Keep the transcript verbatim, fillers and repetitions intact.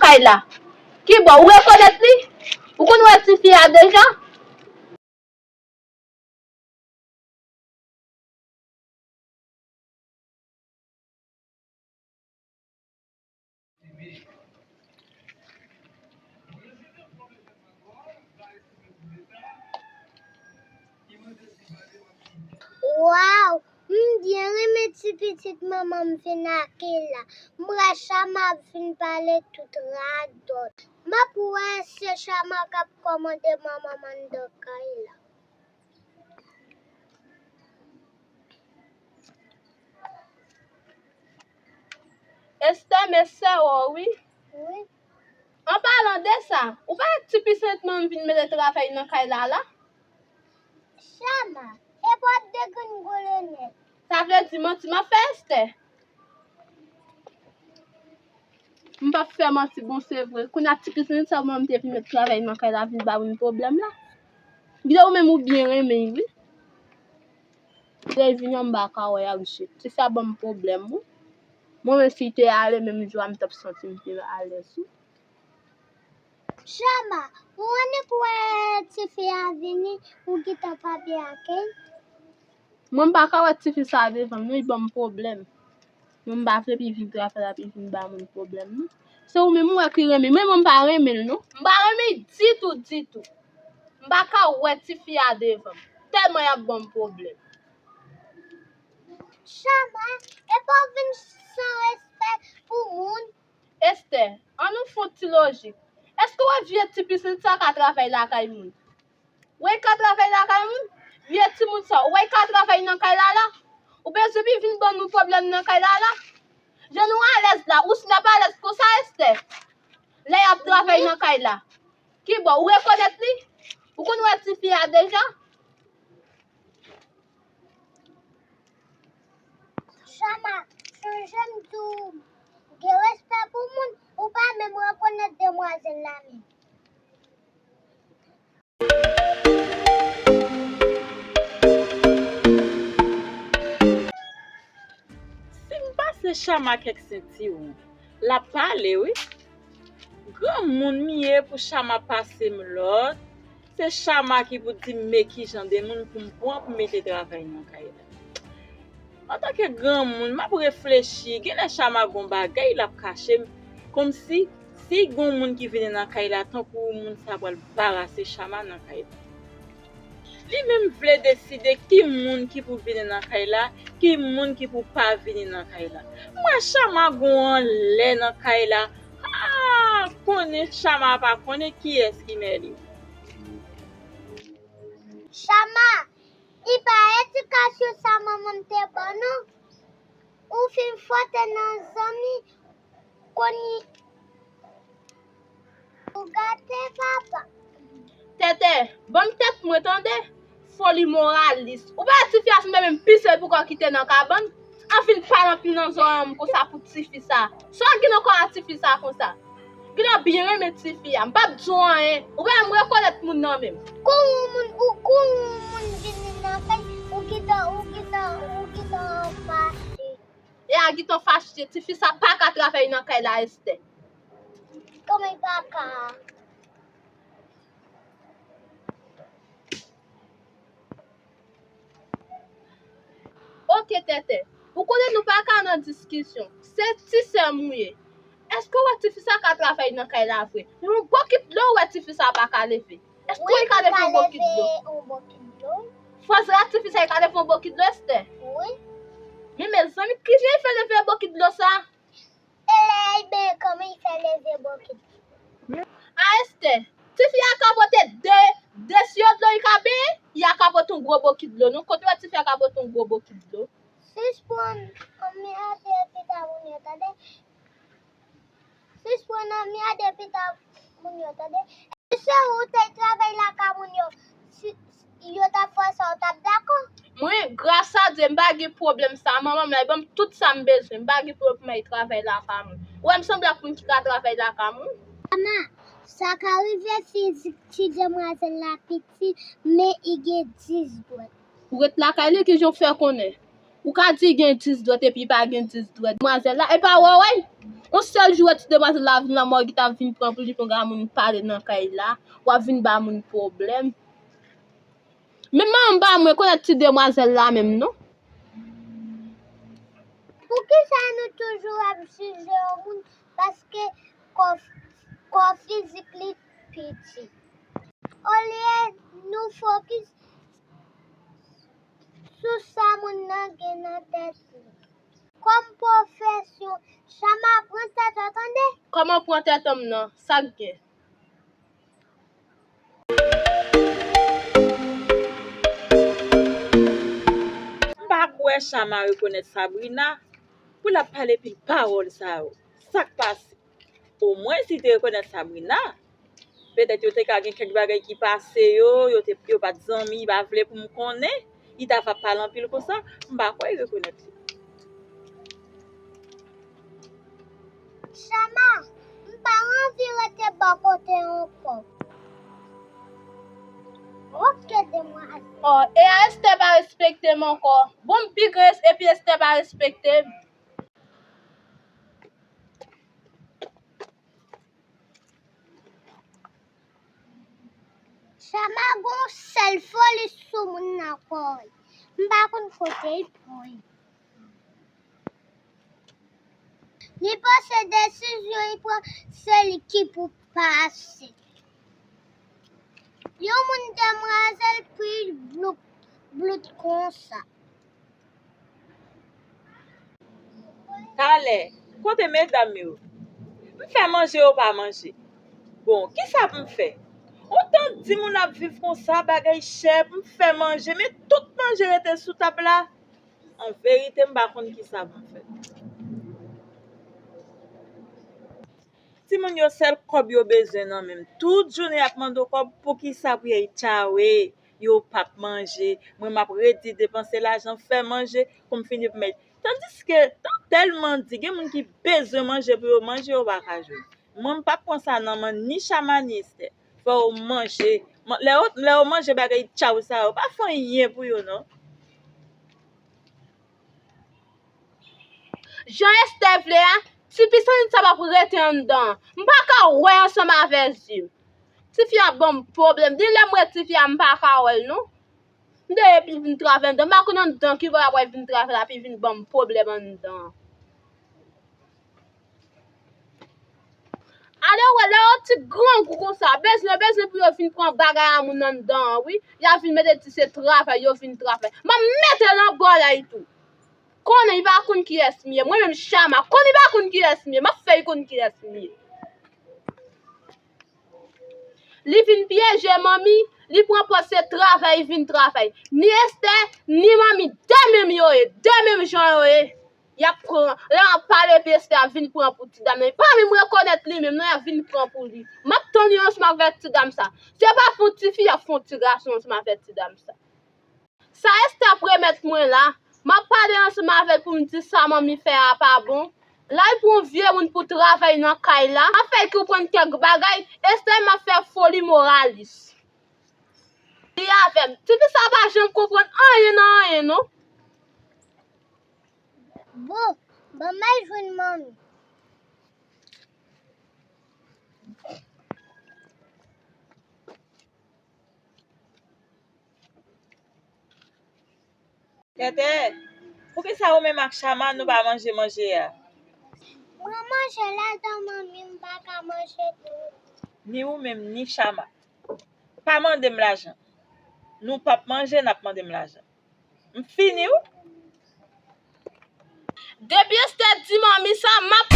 kay la. Kibò? Ou rekonèt li? Ou konn wè tifi a deja? Waw! M byen renmen ti pitit manman m vin ak li la. M wè Chama ap vin pale tout radòt. M ap wè se Chama k ap kòmande manman m anndan kay la. Esther, mesye w wi. Wi. An palan de sa, ou pa wè ti pitit manman m vin mete travay nan kay la la? Chama, epa w ap degringole nèt. Sa vle di manti m ap fè, Esther? M p ap fè manti, bon, se vre. Kounye a ti pitit sa manman m te vin met travay nan kay la vin ba moun pwoblèm la. Gade ou menm ou byen renmen l wi. Lè l vini an m pa ka wè a wi cheri. Ti sa ban m pwoblèm wi. Mwen menm si l te ale menm jou a m t ap santi m pi alèz wi. Chama, ou annik wè tifi a vini, ou gentan pa byen ak li? Mwen m pa ka wè tifi sa devan m non, li ban m pwoblèm. Mwen m pa vle pou l vin travay la pou l vin ba moun pwoblèm non. Se ou menm ou wè ki renmen, mwen mwen m pa renmen l non. M pa renmen l ditou, ditou. M pa ka wè tifi a devan m. Tèlman y ap ban m pwoblèm. Chama, epa w vin san respè pou moun? Esther, ann nou fè yon ti lojik. Èske w wè vye ti pitit sa ka travay lakay moun? Ou wè l ka travay lakay moun? Vye timoun sa, ou wè l ka travay nan kay la la? Ou bezwen pou l vin ban nou pwoblèm nan kay la la? Jan nou alèz la, ou si n ap alèz konsa, Esther? Lè y ap travay nan kay la. Kibò? Ou rekonèt li? Ou konn wè tifi a deja? Chama, sonje m di w gen respè pou moun, ou pa menm rekonèt demwazèl la menm. Si m pase Chama kèk sentiwon, l ap pale wi. Granmoun m ye pou Chama pase m lòd. Se Chama ki pou di m men kijan de moun pou m pran pou m mete travay nan kay la. Antanke granmoun, m ap reflechi, genlè Chama gon bagay l ap kache m, kòmsi si gon moun ki vini nan kay la, tankou moun sa pral barase Chama nan kay la. Li menm vle deside ki moun ki pou vini nan kay la, ki moun ki pou pa vini nan kay la. M wè Chama gon anlè nan kay la. Ah, konnen Chama pa konnen kiyès ki mè li. Chama, li pa edikasyon sa manman m te ban nou. Ou fin fòte nan zanmi, kounye ou gate papa. Tètè, ban m tèt mwen tande. Foli moralis. Ou pa wè tifi a sanble menm pi sèl pou kò ki te nan kabann? Anfin pale anpil nan zòrèy an m konsa pou tifi sa. Sa w gen nan kò a tifi sa konsa? Genlè w byen renmen tifi a. M p ap di w anyen. Ou pa menm rekonèt moun nan menm. Kou yon moun, ou kou yon moun vini nan kay, ou gentan, ou gentan, ou gentan fache. E a gentan fache, tifi sa pa ka travay nan kay la, Esther. Kòman l pa ka? Oke, Tètè. Ou konnen nou pa ka nan diskisyon. Se ti sè m ou ye. Èske w wè tifi sa ka travay nan kay la vre? Yon bokit dlo w wè tifi sa pa ka leve. Èske li ka leve yon bokit dlo? Fòs la tifi sa li ka leve yon bokit dlo, Esther? Wi. Men mezanmi, kijan li fè leve bokit dlo sa? E lè li benyen, kòman li fè leve bokit dlo? A Esther, tifi a ka pote de, de siyo dlo li ka benyen, li a ka pote yon gwo bokit dlo. Nou konn wè tifi a ka pote yon gwo bokit dlo. Sispann anmède pita moun yo, tande. Sispann anmède pita moun yo, tande. E se ou te travay lakay moun yo, si yo t ap fè sa, ou t ap dakò? Mwen, gras a Dye, m pa gen pwoblèm sa. Manman m la, li ban m tout sa m bezwen. M pa gen pwoblèm pou m al travay lakay moun. Ou wè m sanble ak moun ki ka travay lakay moun? Manman, sa ka rive fizik ti demwazèl la piti, men li gen dis dwèt. Ou ret lakay li, kijan w fè konnen? Ou ka di gen dis dwèt epi pa gen dis dwèt. Demwazèl la, e pa wè, wè. Yon sèl jou, wè ti demwazèl la vin la, mò ki t ap vin pran pou li, pou yon moun pale nan kay la, w ap vin ba moun pwoblèm. Menm manman m pa mwen konèt ti demwazèl la menm, non. Poukisa nou toujou ap jije yon moun paske kò, kò fizik li piti? Olye nou fokis sou sa moun nan gen nan tèt li. Kòm pwofesyon, Chama pran tèt ou, tande? Kòman pran tèt an m nan? Sa k gen? M pa kwè Chama rekonèt Sabrina pou l ap pale pil pawòl sa yo. Sa k pase? Omwen si l te rekonèt Sabrina, petèt yo te ka gen kèk bagay ki pase yo, yo te, yo pa t zanmi, li pa vle pou m konnen, li ta va pale anpil konsa, m pa kwè li rekonèt li. Chama, m pa anvi rete bò kote ankò. Ok, demwazèl. Oh, e a Esther pa respekte m ankò. Bon, m pi gran epi Esther pa respekte m. Chama gon sèl foli sou moun nan kò l. M pa konn kote l pran. Li panse desizyon li pran, se li ki pou pase. Yon moun demwazèl pi bloup, blout konsa. Talè, kote medam yo? M fè manje, yo pa manje. Bon, kisa pou m fè? Yon tan timoun ap viv konsa, bagay chè, pou m fè manje, men tout manje rete sou tab la. An verite, m pa konn kisa pou m fè. Timoun yo, sèl kòb yo bezwen nan men m. Tout jounen y ap mande w kòb, poukisa pou y al tchawe? Yo p ap manje. Mwen, m ap redi depanse lajan, fè manje, pou m fini pou mèt. Tandiske, tan tèlman di, gen moun ki bezwen manje pou yo manje, yo pa ka jwenn. Mwen, m p ap pran sa nan men ni Chama ni Esther. Fò yo manje. Man-, lè yo, lè yo manje bagay tchaw sa yo, pa fè anyen pou yo, non. Jan Esther vle a, ti pitit sa p ap rete anndan. M pa ka wè ansanm avè zye m. Tifi a ban m pwoblèm. Depi lè m wè tifi a, m pa ka wè l, non. M te epi vin travay anndan. M pa konn anndan ki bò y ap wè vin travay la, epi vin ban m pwoblèm anndan. Ale wè, lè yon ti grangou konsa, bezwen, bezwen pou yo vin pran bagay a moun anndan an, wi. Y ap vin mete di se travay, yo vin travay. M ap mete l nan bòlèy tou. Konnen li pa konn kiyès m ye. Mwen menm Chama, konnen li pa konn kiyès m ye. M ap fè l konn kiyès m ye. Li vin pyeje manmi, li pran pòz se travay, li vin travay. Ni Esther, ni manmi, de menm yo ye, de menm jan yo ye. Y ap pran, lè m ap pale, epi Esther ap vin pran pou ti dam nan. Li pa menm rekonèt li menm, non, y ap vin pran pou li. M ap tann yo ansanm avèk ti dam sa. Se pa pou tifi, y ap fè yon ti gason ansanm avèk ti dam sa. Sa Esther ap remèt mwen la, m ap pale ansanm avè l pou m di sa manmi fè a pa bon. La, l pran vye moun pou travay nan kay la. M ap fè l konprann kèk bagay. Esther, m ap fè foli moralis. Li avè m. Tifi sa pa janm konprann anyen nan anyen, non. Bon, ban m al jwenn manmi. Tètè, poukisa ou menm ak Chama nou pa manje manje a? Mwen manje ladan manmi, m pa ka manje tou. Ni ou menm, ni Chama. Pa mande m lajan. Nou p ap manje, n ap mande m lajan. M fini wi. Depi Esther di manmi sa, m ap